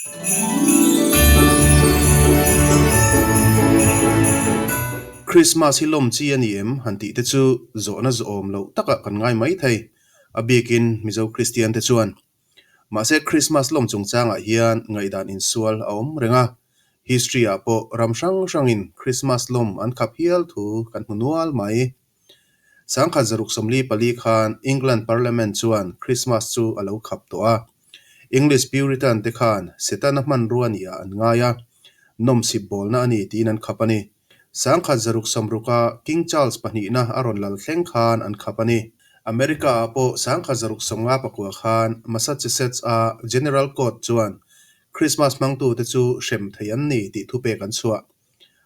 Krismas hi lawm chi a ni em? han tih te chu zawhna zawhawm loh takah kan ngai mai thei, a bikin Mizo Kristian te chuan. Mahse Krismas lawm chungchangah hian ngaihdan insual a awm reng a, history ah pawh ram hrang hrangin Krismas lawm an khap hial thu kan hmu nual mai. 1944 khan England Parliament chuan Krismas chu a lo khap tawh a, English Puritan te khan Setana hmanrua nia an ngai a, nawmsip bawlna a ni tiin an khap a ni. 1660-a King Charles pahnihna a rawn lal thleng khan an khap a ni. America-ah pawh 1659 khan Massachusetts-a General Court chuan Christmas hmangtute chu hrem thei an ni tih thupek an chhuah.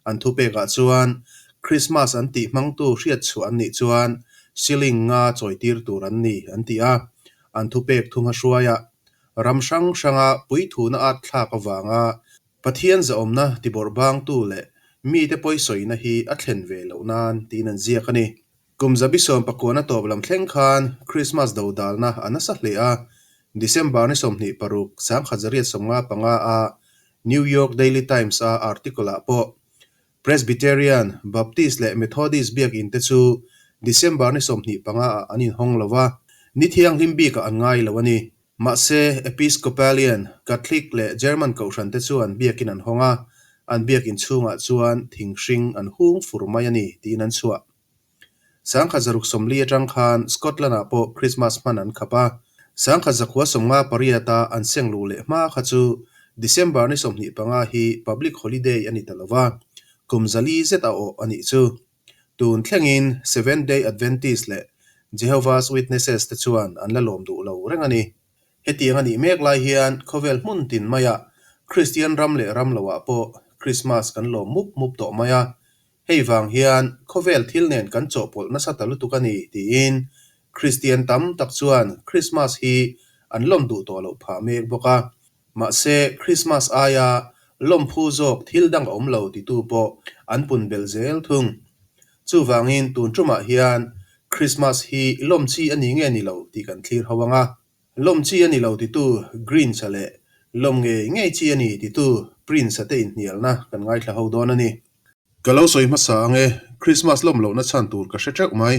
An thupekah chuan Christmas an tih hmangtu hriatchhuah an nih chuan shilling nga chawitir tur an ni an ti a, an thupek thunga hruaiah ram hrang hranga puithuna at thlak avanga Pathian zahawmna tibawrh bangtu leh mite pawisawina hi a thlen ve loh nan tiin an ziak a ni. Kum zabi sawm pakuana tawp lam thleng khan Christmas dodalna a nasa hle a, December ni 26, 1895 a New York Daily Times a article ah pawh Presbyterian, Baptist leh Methodist biakinn te chu December ni 25 ah an inhawng lo va, ni thianghlim bikah an ngai lo a ni. Mahse, Episcopalian, Catholic leh German kohhran te chuan biakin an hawng a, an biakin chhungah chuan thing hring an hung fur mai a ni tiin an chhuah. 1640 atang khan Scotland-ah pawh Christmas hman an khap a, 1958-a an seng luh leh hma kha chu December ni 25 hi public holiday a ni ta lo va, kum zali zet a awh a nih chu. Tun thlengin Seventh-day Adventist leh Jehovah's Witnesses te chuan an la lawm duh lo reng a ni. Hetiang a nih mek lai hian khawvel hmun tin maiah Kristian ram leh ram loah pawh Christmas kan lawm mup mup tawh mai a, Hei vang hian khawvel thil nen kan chawhpawlh nasa ta lutuk a ni tiin Kristian tam tak chuan Krismas hi an lawm duh tawh loh phah mek bawk a. Mahse, Krismas aia lawmphu zawk thil dang a awm lo titu pawh an pun belh zel thung. Chuvangin tun tumah hian Krismas hi lawm chi a ni nge ni lo tih kan thlir ho ang a. Lawm chi a ni lo titu Grinch-a leh lawm ngei ngei chi a ni titu Prince-a te inhnialna kan ngaithla ho dawn a ni. Ka lo sawi hmasa ang e, Christmas lawm lohna chhan tur ka hre teuh mai.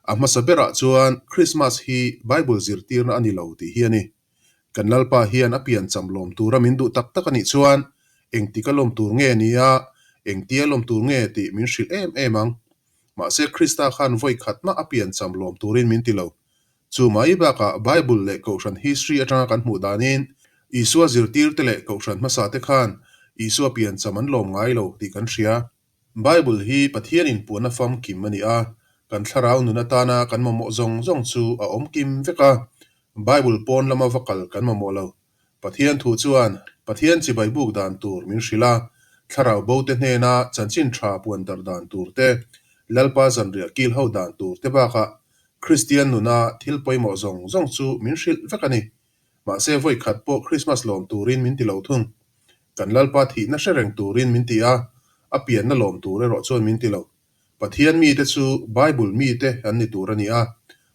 A hmasa berah chuan Christmas hi Bible zirtirna a ni lo tih hi a ni. Kan Lalpa hian a piancham lawm tura min duh tak tak a nih chuan engtika lawm tur nge ni a, engtia lawm tur nge tih min hrilh em em ang. Mahse Krista khan vawi khat mah a piancham lawm turin min ti lo. Chu mai bakah Bible leh Kohhran history atanga kan hmuh danin Isua zirtirte leh Kohhran hmasate khan Isua piancham an lawm ngai lo tih kan hria. Bible hi Pathian inpuanna famkim a ni a, kan thlarau nun atana kan mamawh zawng zawng chu a awm kim vek a, Bible pawn lama va kal kan mamawh lo. Pathian thu chuan Pathian chibai buk dan tur min hrilh a, thlarau bote hnena chanchin tha puan darh dan tur te, Lalpa zanriah kil ho dan tur te bakah Kristian nuna thil pawimawh zawng zawng chu min hrilh vek a ni. Mahse vawi khat pawh Krismas lawm turin min ti lo thung. Kan Lalpa thihna hre reng turin min ti a, a pianna lawm tur erawh chuan min ti lo. Pathian mite chu Bible mite an ni tur a ni a,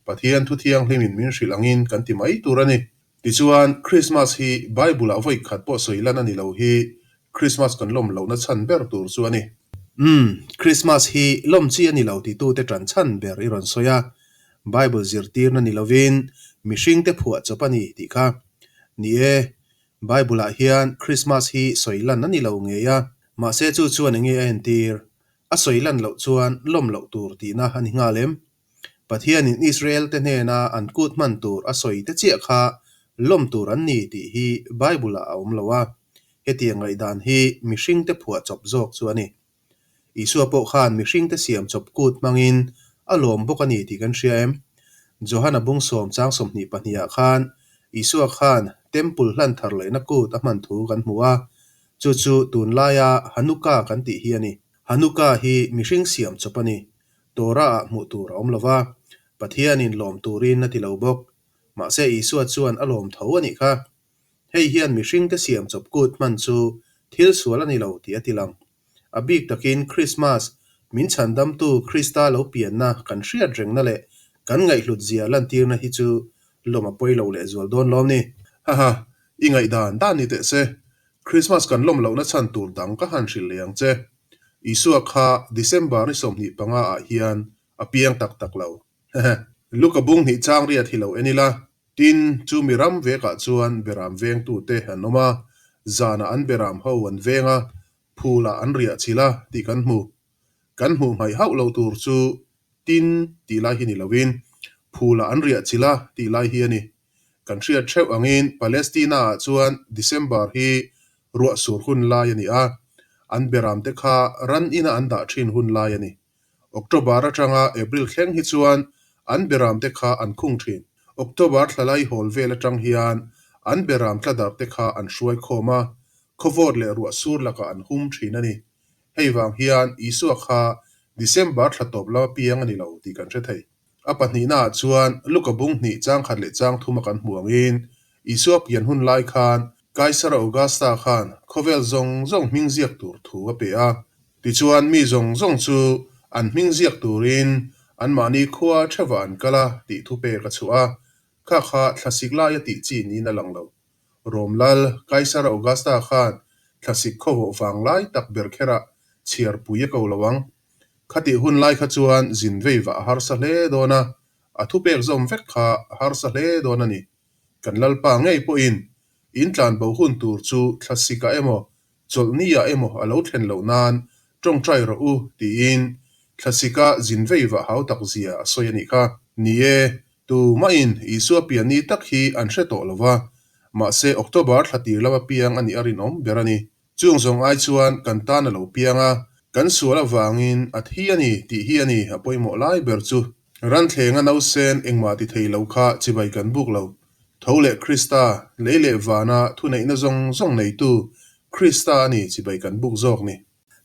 Pathian thu thianghlimin min hrilh angin kan ti mai tur a ni. Tichuan, Krismas hi Bible-ah vawi khat pawh sawi lan a ni lo hi Krismas kan lawm lohna chhan ber tur chu a ni. Umm, Krismas hi lawm chi a ni lo titute ṭan chhan ber i rawn sawi a, Bible zirtirna ni lovin mihringte phuah chawp a ni tih kha. Ni e, Bible-ah hian Krismas hi sawi lan a ni lo ngei a, mahse chu chuan enge a entir? A sawi lan loh chuan lawm loh tur tihna a ni nghal em? Pathianin Israel-te hnena an kut hman tur a sawi te chiah kha lawm tur an ni tih hi Bible-ah a awm lo a, hetiang ngaihdan hi mihringte phuah chawp zawk chu a ni. Isua pawh khan mihringte siam chawp kut hmangin a lawm bawk a ni tih kan hria em? Johana bung sawm chang sawmhnih pahnihah khan Isua khan Temple hlan thar lehna kut a hman thu kan hmu a, chu chu tunlaia Hanukkah kan tih hi a ni. Hanukkah hi mihring siam chawp a ni. Torah-ah hmuh tur a awm lo va, Pathianin lawm turin a ti lo bawk. Mahse Isua chuan a lawm tho a nih kha. Hei hian mihringte siam chawp kut hman chu thil sual a ni lo tih a ti lang. A bik takin Krismas, min chhandamtu Krista lo pianna kan hriat rengna leh kan ngaihhlut zia lantirna hi chu lawm a pawi lo lehzual dawn lawm ni. Haha, i ngaihdan dan ni teh se. Krismas kan lawm lohna chhan tur dang ka han hrilh leh ang che. Isua kha December ni 25 ah hian a piang tak tak lo. Hehe. Luka bung hnih chang riat hi lo en ila, tin, chu mi ram vekah chuan beram vengtute an awm a, zanah an beram ho an veng a, phulah an riah chilh a tih kan hmu. Kan hmuh hmaih hauh lo tur chu tin tih lai hi ni loin, phulah an riah chilh a tih lai hi a ni. Kan hriat theuh angin Palestina-ah chuan December hi ruah sur hun lai a ni a, an beramte kha ran ina an dah thin hun lai a ni. October atanga April thleng hi chuan an beramte kha an khung thin. October thlalai hawl vel atang hian an beram tladarhte kha an hruai khawm a, khawvawt leh ruah sur lakah an hum thin a ni. Hei vang hian Isua kha December thla tawp lama piang a ni lo tih kan hre thei. A pahnihnaah chuan Luka bung hnih chang khat leh chang thuma kan hmuh angin Isua pian hun lai khan Kaisar Augusta khan khawvel zawng zawng hming ziak tur thu a pe a. Tichuan mi zawng zawng chu an hming ziak turin anmahni khua theuhah an kal a tih thupek a chhuah a. Kha kha thlasik laia tih chi niin a lang lo. Rom lal Kaisar Augusta khan thlasik khawvawh vang lai tak ber kherah chhiarpui a ko lo ang. Khatih hun lai kha chuan zin vei vah a harsa hle dawn a, a thupek zawm vek kha a harsa hle dawn a ni. Kan Lalpa ngei pawhin in tlanbo hun tur chu thlasik-ah emaw, chawlhni-ah emaw a lo thlen loh nan tawngtai rawh u tiin thlasik-a zin vei vah hau tak zia a sawi a nih kha. Ni e, tumahin Isua pianni tak hi an hre tawh lo va, mahse October thla tir lama piang a nih a rinawm ber a ni. Chung zawng ai chuan kan tan a lo piang a, kan sual avangin a thi a ni tih hi a ni a pawimawh lai ber chu. Ranthlenga nausen engmah ti thei lo kha chibai kan buk lo. Tho leh Krista, lei leh vana thuneihna zawng zawng neitu Krista a ni chibai kan buk zawk ni.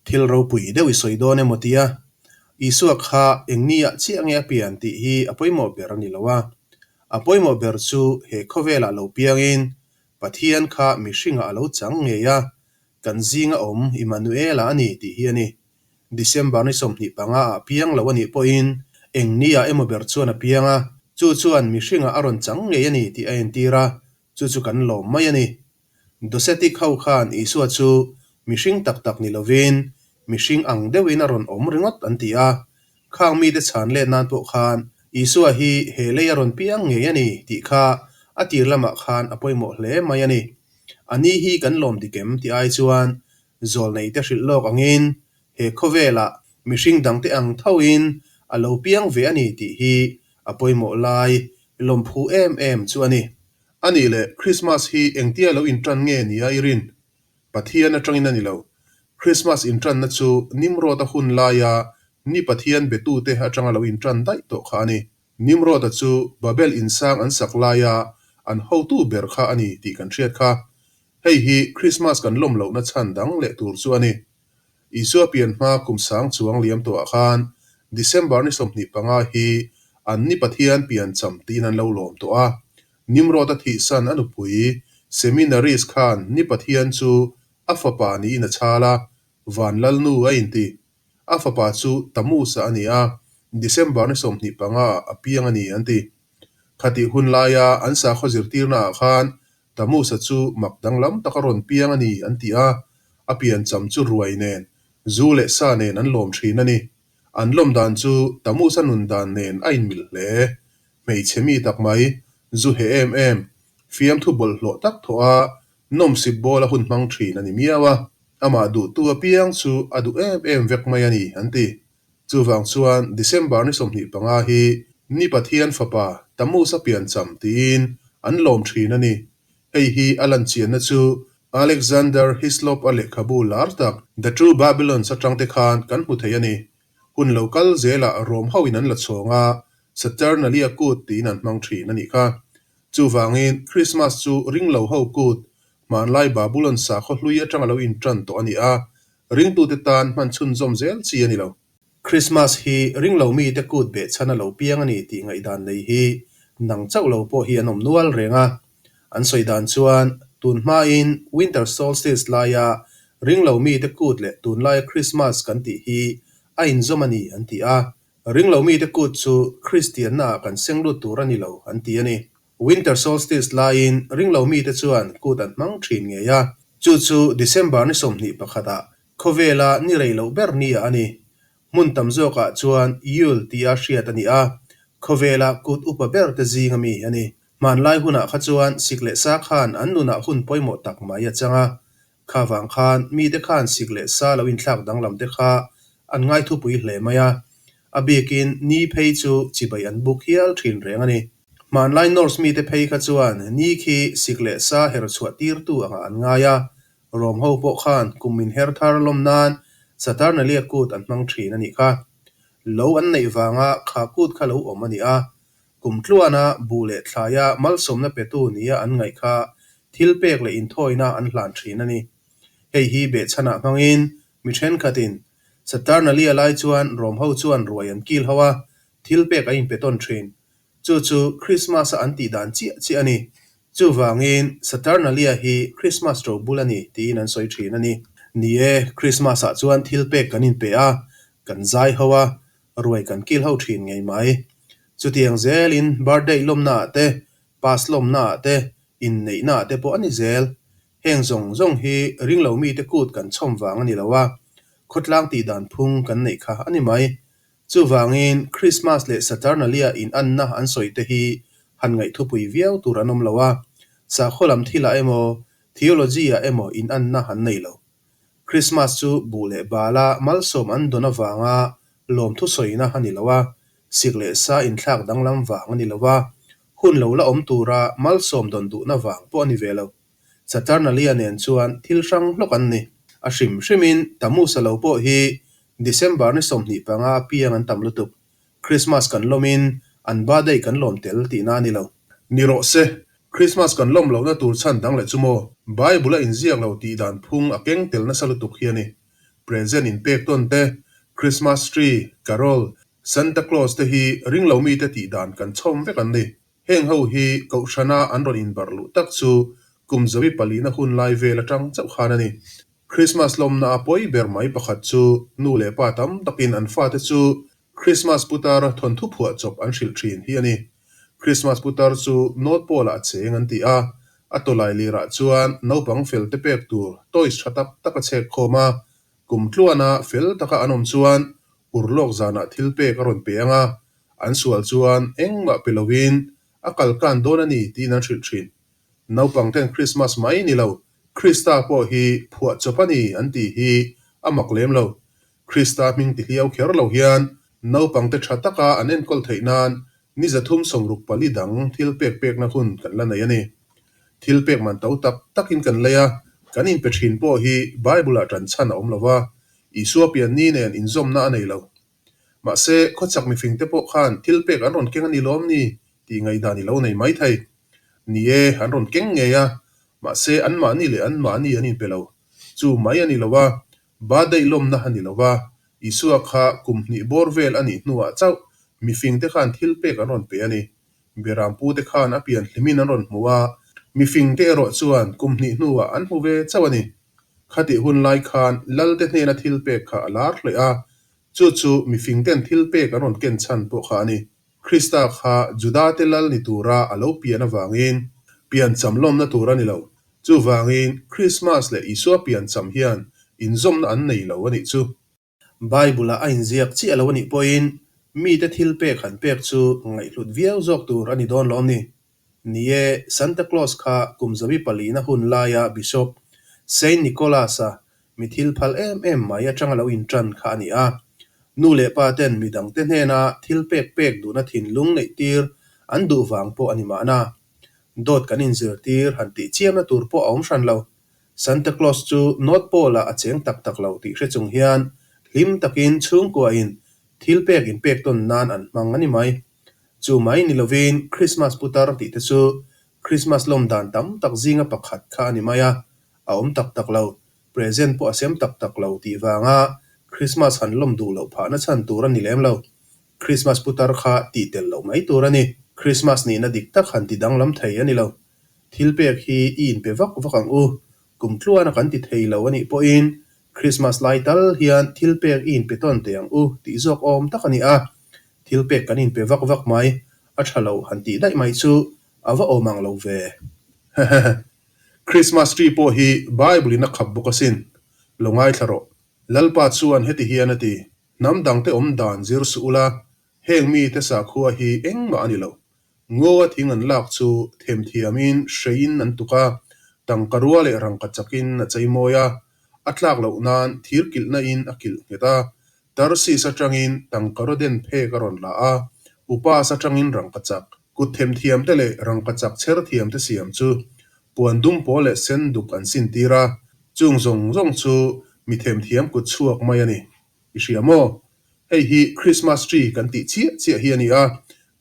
Thil ropui deuh i sawi dawn emaw tia Isua kha eng ni ah chiah nge a pian tih hi a pawimawh ber a ni lo a. A pawimawh ber chu he khawvelah lo piangin Pathian kha mihringah a lo chang ngei a, kan zinga awm Immanuela a ni tih hi a ni. December ni 25 ah piang lo a nih pawhin eng ni ah emaw ber chuan a piang a, chu chuan mihringah a rawn chang ngei a ni tih a entir a, chu chu kan lawm mai a ni. Docetic ho khan Isua chu mihring tak tak ni lovin mihring ang deuhin a rawn awm ringawt an ti a, Khang mite chhan let nan pawh khan Isua hi he lei a rawn piang ngei a ni tih kha a tir lamah khan a pawimawh hle mai a ni. A ni hi kan lawm dik em tih ai chuan zawlneite hrilh lawk angin he khawvelah mihring dangte ang thoin a lo piang ve a ni tih hi a pawimawh lai lawmphu em em chu a ni. A nih leh Krismas hi engtia lo intan nge nia i rin? Pathian atangin a ni lo. Krismas intanna chu Nimrod-a hun laia ni Pathian betute atanga lo intan daih tawh kha a ni. Nimrod-a chu Babel insang an sak laia an hotu ber kha a ni tih kan hriat kha. Hei hi Krismas kan lawm lohna chhan dang leh tur chu a ni. Isua pian hma kum sang chuang liam tawhah khan December ni 25 hi an ni Pathian piancham tiin an lo lawm tawh a. Nimrod-a thihsan a nupui Seminaris khan ni Pathian chu a fapa niin a chhal a, Van Lalnu a inti. A fapa chu Tammuz-a a ni a, December ni 25 ah a piang a ni an ti. Khatih hun laia an sakhaw zirtirnaah khan Tammuz-a chu mak danglam taka rawn piang a ni an ti a, a piancham chu ruai nen, zu leh sa nen an lawm thin a ni. An lawm dan chu Tammuz-a nun dan nen a inmil hle. Hmeichhe mi tak mai, zu he em em, fiamthu bawlhhlawh tak thawh a, nawmsip bawl a hun hmang thin a ni miau a, amah duhtu apiang chu a duh em em vek mai a ni, an ti. Chuvang chuan December ni 25 hi Ni Pathian Fapa Tammuz a piancham tiin an lawm thin a ni. Hei hi a lanchianna chu Alexander Hislop-a lehkhabu lar tak The Two Babylons atangte khan kan hmu thei a ni. Hun lo kal zelah Rom hoin an la chhawng a, Saturnalia kut tiin an hmang thin a nih kha. Chuvangin Krismas chu ringlo ho kut, hmanlai Babulon sakhaw hlui atanga lo intan tawh a ni a, ringtute tan hman chhunzawm zel chi a ni lo. Krismas hi ringlo mite kut behchhan a lo piang a ni tih ngaihdan nei hi nang chauh lo pawh hi an awm nual reng a. An sawi dan chuan tun hmain Winter Solstice laia ringlo mite kut leh tunlaia Krismas kan tih hi a inzawm a ni an ti a. Ringlo mite kut chu Kristiannaah kan seng lut tur a ni lo an ti a ni. Winter Solstice laiin ringlo mite chuan kut an hmang thin ngei a. Chu chu December ni 21 ah khawvela ni rei loh ber ni ah a ni. Hmun tam zawkah chuan Yule tia hriat a ni a, khawvela kut upa ber te zing ami a ni. Hmanlai hunah kha chuan sik leh sa khan an nunah hun pawimawh tak mai a chang a. Kha vang khan mite khan sik leh sa lo inthlak danglam te kha an ngaithupui hle mai a. A bikin ni phei chu chibai an buk hial thin reng a ni. Hmanlai Norse mite phei kha chuan ni khi sik leh sa her chhuah tirtu angah an ngai a. Rom ho pawh khan kum min her thar lawm nan Saturnalia kut an hmang thin a nih kha. Lo an neih vanga kha kut kha lo awm a ni a. Kum tluana buh leh thlaia malsawmna petu nia an ngaih kha thil pek leh inthawina an hlan thin a ni. Hei hi behchhanah hmangin mi thenkhatin Saturnalia lai chuan Rom ho chuan ruai an kil ho a, thil pek an inpe tawn thin. Chu chu Krismas-a an tih dan chiah chiah a ni. Chuvangin Saturnalia hi Krismas ṭo bul a ni tiin an sawi thin a ni. Ni e, Krismas-ah chuan thil pek kan inpe a, kan zai ho a, ruai kan kil ho thin ngei mai. Chutiang zelin birthday lawmnaah te, pass lawmnaah te, inneihnaah te pawh a ni zel. Heng zawng zawng hi ringlo mite kut kan chhawm vang a ni lo a, khawtlang tih dan phung kan neih kha a ni mai. Chuvangin Krismas leh Saturnalia inanna an sawi te hi han ngaihthupui viau tur an awm lo a, sakhaw lam thilah emaw, theology-ah emaw inanna an nei lo. Krismas chu buh leh bala malsawm an dawn avanga lawmthu sawina a ni lo a, sik leh sa inthlak danglam vang a ni lo a, hun lo la awm tura malsawm dawn duhna vang pawh a ni ve lo. Saturnalia nen chuan thil hrang hlawk an ni. A hrim hrimin Tammuz-a lo pawh hi December ni 25 apiang an tam lutuk. Krismas kan lawmin an birthday kan lawm tel tihna a ni lo. Ni rawh se, Krismas kan lawm lohna tur chhan dang leh chu maw? Bible a inziak lo tih dan phung a keng tel nasa lutuk hi a ni. Present inpek tawn te, Christmas tree, carol, Santa Claus te hi ringlo mite tih dan kan chhawm vek an ni. Heng ho hi Kohhrana an rawn inbarh luh tak chu kum zawi palina hun lai vel atang chauh khan a ni. Krismas lawmna a pawi ber mai pakhat chu nu leh pa tam takin an fate chu Krismas putar thawnthu phuah chawp an hrilh thin hi a ni. Krismas putar chu North Pole-ah a cheng an ti a, a tawlai lirah chuan naupang fel te pek tur toys tha tak tak a chhek khawm a, kum tluana fel taka an awm chuan urlawk zanah thil pek a rawn pe ang a, an sual chuan engmah pe lovin a kalkan dawn a ni tiin an hrilh thin. Naupang ten Krismas mai ni lo, Krista pawh hi phuah chawp a ni an tih hi a mak lem lo. Krista hming ti hliau kher lo hian naupangte tha taka an enkawl theih nan ni 364 dang thil pek pekna hun kan la nei a ni. Thil pek man to tak takin kan lei a, kan inpe thin pawh hi Bible-ah tan chhan a awm lo va, Isua pianni nen inzawmna a nei lo. Mahse, khawchak mifingte pawh khan thil pek an rawn keng a ni lawm ni tih ngaihdan i lo nei mai thei. Ni e, an rawn keng ngei a, mahse anmahni leh anmahni an inpe lo. Chu mai a ni lo a, birthday lawmna a ni lo va, Isua kha kum hnih bawr vel a nih hnuah chauh mifingte khan thil pek an rawn pe a ni. Berampute khan a pian hlimin an rawn hmu a, mifingte erawh chuan kum hnih hnuah an hmu ve chauh a ni. Khatih hun lai khan Lalte hnena thil pek kha a lar hle a, chu chu mifingten thil pek an rawn ken chhan pawh kha a ni. Krista kha Judate lal ni tura a lo pian avangin piancham lawmna tur a ni lo. Chuvangin Krismas leh Isua piancham hian inzawmna an nei lo a nih chu. Bible-ah a inziak chiah lo a nih pawhin mite thil pek han pek chu ngaihhlut viau zawk tur a ni dawn lawm ni. Ni e, Santa Claus kha kum zawi palina hun laia Bishop Saint Nicholas-a mi thil phal em em mai atanga lo intan kha a ni a. Nu leh pa ten mi dangte hnena thil pek pek duhna thinlung neih tir an duh vang pawh a ni mahna. Dawt kan inzirtir han tih chiamna tur pawh a awm hran lo. Santa Claus chu North Pole-ah a cheng tak tak lo tih hre chung hian hlim takin chhungkuain thil pek inpek tawn nan an hmang a ni mai. Chu mai ni lovin Krismas putar tih te chu Krismas lawm dan tam tak zinga pakhat kha a ni mai a, a awm tak tak lo, present pawh a sem tak tak lo tih vanga Krismas han lawm duh loh phahna chhan tur a ni lem lo. Krismas putar kha tih tel loh mai tur a ni. Krismas nihna dik tak han ti danglam thei a ni lo. Thil pek hi i inpe vak vak ang u. Kum tluana kan ti thei lo a nih pawhin Krismas lai tal hian thil pek i inpe tawn teh ang u tih zawk awm tak a ni a. Thil pek kan inpe vak vak mai, a tha lo han tih daih mai chu a va awm ang lo ve. Hehehe. Christmas tree pawh hi Bible in a khap bawk asin. Lo ngaithla rawh. Lalpa chuan heti hian a ti, Hnam dangte awm dan zir suh ula, heng mite sakhua hi engmah a ni lo. Ngaw a thing an lak chu themthiamin hreiin an tuk a, tangka rua leh rangka chakin a cheimawi a, a tlak loh nan thir kilhna in a kilh nghet a. Tarsis atangin tangka raw den phek a rawn la a, Upas atangin rangka chak, kut themthiamte leh rangka chak chher thiamte siam chu puan dum pawl leh sen duk an sintir a, chung zawng zawng chu mi themthiam kut chhuak mai a ni. I hria maw? Hei hi Christmas tree kan tih chiah chiah hi a ni a,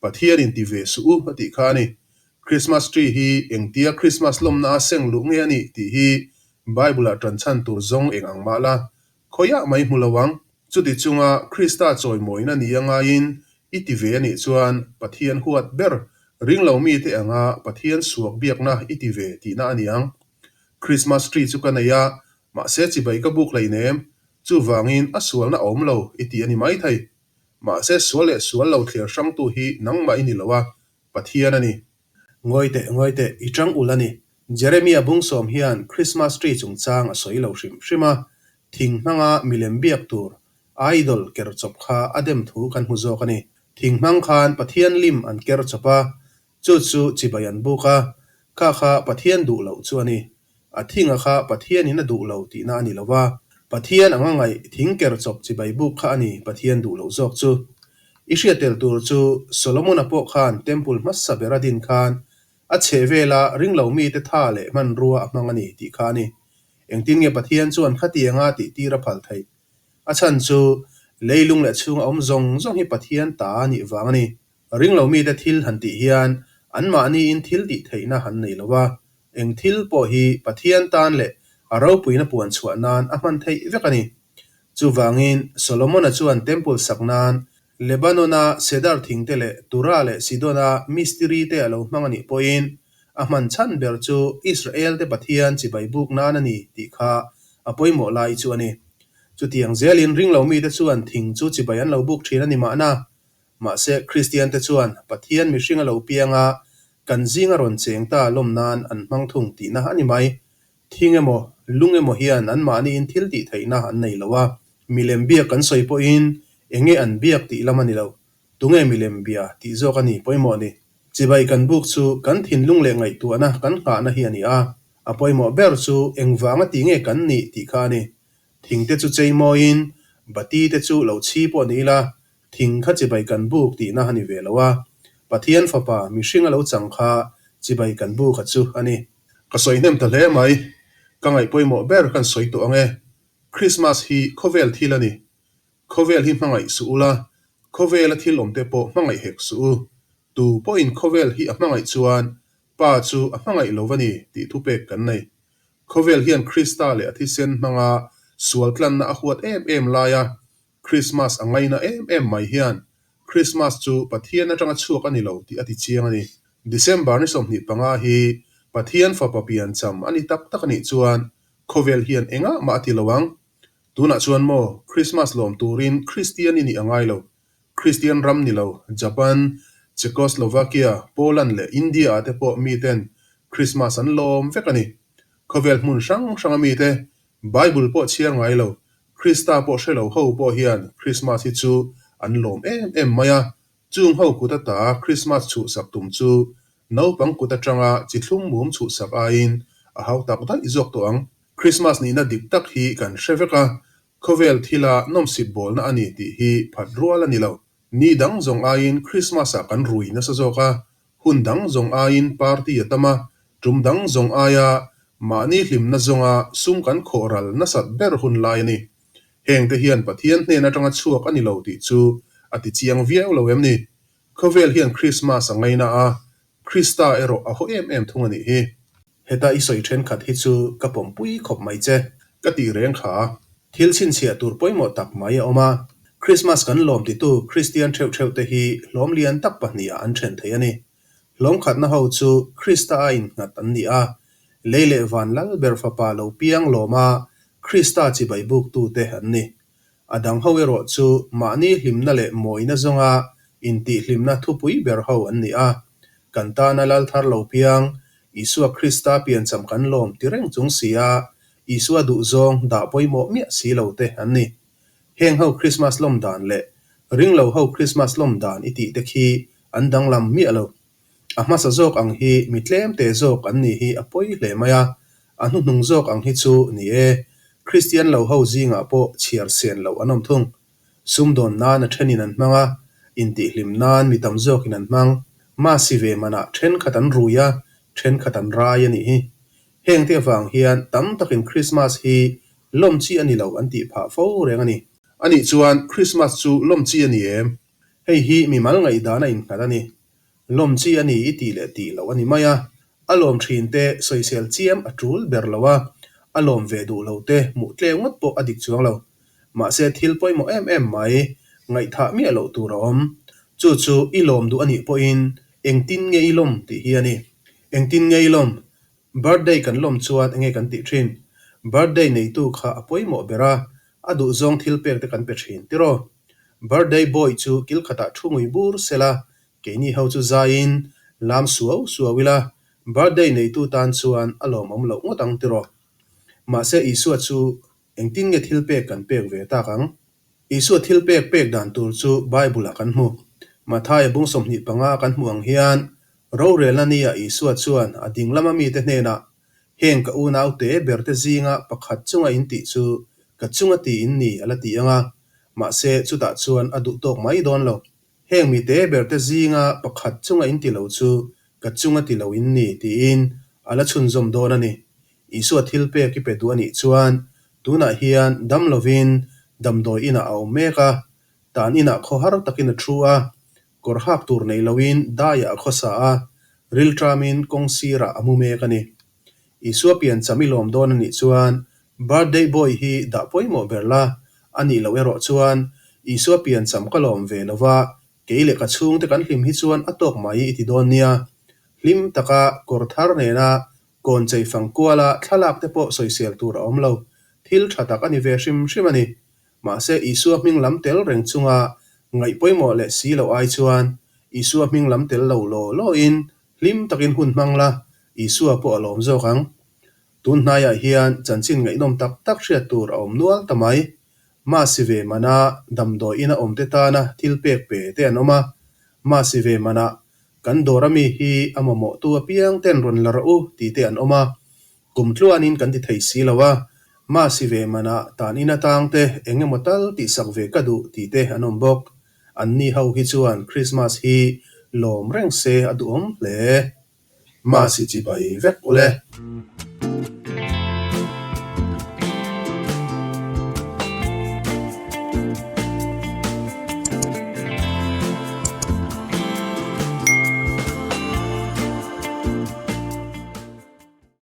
Pathian in ti ve suh u a tih kha a ni. Christmas tree hi engtia Christmas lawmna a seng luh nge a nih tih hi Bible-ah ṭan chhan tur zawng eng ang mah la, khawiah mai hmu lo ang. Chuti chunga Krista chawimawina ni a ngaiin i ti ve a nih chuan Pathian huat ber ringlo mite anga Pathian suak biakna i ti ve tihna a ni ang. Christmas tree chu ka nei a, mahse chibai ka buk hleinem. Chuvangin a sualna a awm lo i ti a ni maithei. Mahse sual leh sual lo thliar hrangtu hi nangmah i ni lo a, Pathian a ni. Ngawi teh, ngawi teh, i chang ulh a ni. Jeremia bungsawm hian Christmas tree chungchang a sawi lo hrim hrim a, thing hmanga milem biak tur, idol, ker chawp kha a dem thu kan hmu zawk a ni. Thing hmang khan Pathian lim an ker chawp a, Chu chu chibai an buk a, kha kha Pathian duh loh chu a ni. A thinga kha Pathianin a duh lo tihna a ni lo va, Pathian anga ngaih thing ker chawp chibai buk kha a ni Pathian duh loh zawk chu. I hriat tel tur chu Solomon-a pawh khan Temple hmasa ber a din khan a chheh vela ringlo mite tha leh hmanrua a hmang a ni tih kha a ni. Engtin nge Pathian chuan khatianga tihtir a phal theih? A chhan chu leilung leh chhunga awm zawng zawng hi Pathian ta a nih vang a ni. Ringlo mite thil han tih hian anmahniin thil tih theihna han nei lo a, eng thil pawh hi Pathian tan leh a ropuina puan chhuah nan a hman theih vek a ni. Chuvangin Solomon-a chuan Temple sak nan Lebanon-a cedar thingte leh Tura leh Sidon-a mistiri te a lo hmang a nih pawhin a hman chhan ber chu Israel-te Pathian chibai buk nan a ni tih kha a pawimawh lai chu a ni. Chutiang zelin ringlo mite chuan thing chu chibai an lo buk thin a ni mahna Mahse, Kristiante chuan Pathian mihring a lo piang a, kan zinga rawn cheng ta lawm nan an hmang thung tihna a ni mai. Thing emaw, lung emaw hian anmahniin thil tih theihna an nei lo a. Milem biak kan sawi pawhin eng nge an biak tih lam a ni lo. Tunge milem bia tih zawk a ni pawimawh ni. Chibai kan buk chu kan thinlung leh ngaihtuahna kan nghahna hi a ni a. A pawimawh ber chu engvanga ti nge kan nih tih kha a ni. Thingte chu chei mawiin, bati te chu lo chhi pawh ni ila, Thing kha chibai kan buk tihna a ni ve lo a, Pathian Fapa mihring a lo chang kha chibai kan buk a chu a ni. Ka sawi hnem ta hle mai, ka ngaih pawimawh ber kan sawi tawh ang e. Christmas hi khawvel thil a ni. Khawvel hi hmangaih suh ula, khawvela thil awmte pawh hmangaih hek suh u. Tu pawhin khawvel hi a hmangaih chuan Pa chu a hmangaih lo va ni tih thupek kan nei. Khawvel hian Krista leh a thisen hmanga sual tlanna a huat em em laia Krismas a ngaina em em mai hian Krismas chu Pathian atanga chhuak a ni lo tih a ti chiang a ni. December ni 25 hi Pathian fapa piancham a ni tak tak a nih chuan khawvel hian engah mah a ti lo ang. Tunah chuan maw Krismas lawm turin Kristian i nih a ngai lo. Kristian ram ni lo Japan, Czechoslovakia, Poland leh India ah te pawh miten Krismas an lawm vek a ni. Khawvel hmun hrang hranga mite Bible pawh chhiar ngai lo, Krista pawh hre lo ho pawh hian Krismas hi chu an lawm em em mai a, chung ho kut ata Krismas chhuhsak tum chu naupang kut atanga chi thlum mum chhuhsak aiin a hau tak daih zawk tawh ang. Krismas nihna dik tak hi kan hre vek a, khawvel thila nawmsip bawlna a ni tih hi phat rual a ni lo. Ni dang zawng aiin Krismas-ah kan rui nasa zawk a, Hun dang zawng aiin party a tam a, tum dang zawng aia mahni hlimna zawnga sum kan khawh ral nasat ber hun lai a ni. Hengte hian Pathian hnen atanga chhuak a ni lo tih chu a ti chiang viau lo em ni? Khawvel hian Krismas a ngaina a, Krista erawh a haw em em thung a nih hi. Heta i sawi thenkhat hi chu ka pawmpui khawp mai che. Ka tih reng kha. Thil chhinchhiah tur pawimawh tak mai a awm a. Christmas kan lawm titu Kristian theuh theuh te hi hlawm lian tak pahnih ah an then thei a ni. Hlawm khatna ho chu Krista a innghat an ni a. Lei leh van lal ber fapa lo piang lawm a Krista chibai buk tu te an ni. A dang ho erawh chu mahni hlimna leh mawina zawnga intihhlimna thupui ber ho an ni a. Kan tana lal thar lo piang, Isua Krista piancham kan lawm ti reng chung si a, Isua duhzawng dah pawimawh miah si lo te an ni. Heng ho Krismas lawm dan leh ringlo ho Krismas lawm dan i tih te khi an danglam miah lo. A hmasa zawk ang hi mi tlemte zawk an nih hi a pawi hle mai a, a hnuhnung zawk ang hi chu ni e, Kristian lo ho zingah pawh chhiar sen loh an awm thung. Sumdawn nan a thenin an hmang a, intihhlim nan mi tam zawkin an hmang. Masi ve manah thenkhat an rui a, thenkhat an rai a nih hi. Hengte avang hian tam takin Krismas hi lawm chi a ni lo an tih phah fo reng a ni. Anih chuan Krismas chu lawm chi a ni em? Hei hi mimal ngaihdan a innghat a ni. Lawm chi a ni i tih leh tih loh a ni mai a. A lawm thin te sawisel chiam a tul ber lo a, a lawm ve duh lo te hmuh tleu ngawt pawh a dik chuang lo. Mahse thil pawimawh em em mai, ngaihthah miah loh tur a awm. Chu chu i lawm duh a nih pawhin engtin nge i lawm tih hi a ni. Engtin nge i lawm? Birthday kan lawm chuan enge kan tih thin? Birthday neitu kha a pawimawh ber a, a duhzawng thil pek te kan pe thin tiraw? Birthday boy chu kil khatah thu ngui bur sela, keini ho chu zaiin lam suau suau ila, birthday neitu tan chuan a lawmawm loh ngawt ang tiraw? Mahse Isua chu engtin nge thil pek kan pek ve tak ang? Isua thil pek pek dan tur chu Bible-ah kan hmu. Mathaia bung 25 kan hmuh ang hian rorelna nia Isua chuan a ding lama mite hnenah, Heng ka unaute berte zinga pakhat chunga in tih chu ka chunga ti in ni a la ti ang a, mahse chutah chuan a duh tawk mai dawn lo. Heng mite berte zinga pakhat chunga in ti lo chu ka chunga ti lo in ni tiin a la chhunzawm dawn a ni. Isua thil pek i pe duh a nih chuan tunah hian dam lovin damdawi inah a awm mek a, tan inah khawhar takin a thu a, kawr hak tur nei loin daiah a khawsa a, rilṭamin kawng sirah a mu mek a ni. Isua piancham i lawm dawn a nih chuan birthday boy hi dah pawimawh ber la, a nih loh erawh chuan Isua piancham ka lawm ve lo va, kei leh ka chhungte kan hlim hi chuan a tawk mai i ti dawn nia. Hlim taka kawr thar nena kawn chei fang kuala thlalak te pawh sawisel tur a awm lo, thil tha tak a ni ve hrim hrim a ni. Mahse Isua hming lam tel reng chunga ngaih pawimawh leh si loh ai chuan Isua hming lam tel lo law lawin hlim takin hun hmang la, Isua pawh a lawm zawk ang. Tun hnaiah hian chanchin ngaihnawm tak tak hriat tur a awm nual ta mai. Masi ve mana damdawi ina awmte tana thil pek pe te an awm a, Masi ve manah kan dawr ami hi a mamawhtu apiang ten rawn la rawh u tih te an awm a, kum tluanin kan ti thei si lo a, Masi ve manah tan in atang te eng emaw tal tihsak ve ka duh tih te an awm bawk. Anni ho hi chuan Krismas hi lawm reng se a duhawm hle. Masi chibai vek ule.